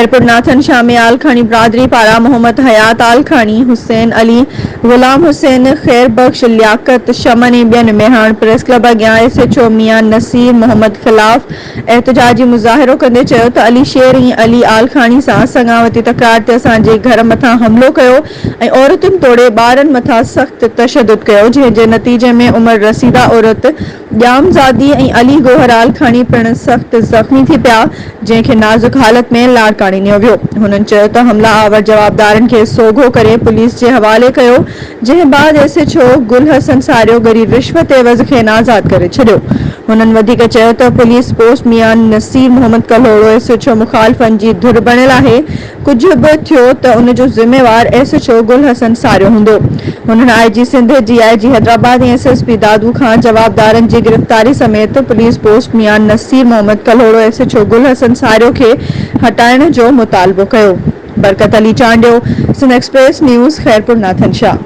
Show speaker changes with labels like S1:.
S1: خيرپور ناٿن شاهه ۾ آلکاڻي برادري پاران محمد حيات آلکاڻي، حسين علي، غلام حسين، خير بخش، لياقت، شمن ۽ ٻين ميهاڻ پريس ڪلب اڳيان S H O Mian Naseer Muhammad خلاف احتجاجي مظاهرو ڪندي چيو ته علي شير ۽ علي آلکاڻي سان سڱاوتي تڪرار تي اسان جي گهر مٿان حملو ڪيو ۽ عورتن توڙي ٻارن مٿان سخت تشدد ڪيو جنهن جي نتيجي ۾ عمر رسيده عورت ڄام زادي ۽ علي گوهر آلکاڻي پڻ سخت زخمي ٿي پيا، جنهن کي نازڪ حالت ۾ لاڙڪاڻي نيو ويو. هنن چيو ته حملا آور جوابدارن کي سوگهو ڪري پوليس جي حوالي ڪيو، جنهن بعد S H O Gul Hassan Sario ڳري رشوت عيوض کين آزاد ڪري ڇڏيو. هنن وڌيڪ چيو ته police post Mian Naseer Muhammad Kalhoro S H O مخالفن جي ڌر بڻيل آهي، ڪجهه به ٿيو ته ان جو ذميوار S H O Gul Hassan Sario هوندو. هنن I G Sindh, D I G Hyderabad ۽ S S P Dadu کان جوابدارن جي گرفتاري سميت police post Mian Naseer Muhammad Kalhoro S H O Gul Hassan Sario کي هٽائڻ جو مطالبو ڪيو. Barkat Ali Chandio, Sindh express news, Khairpur Nathan Shah.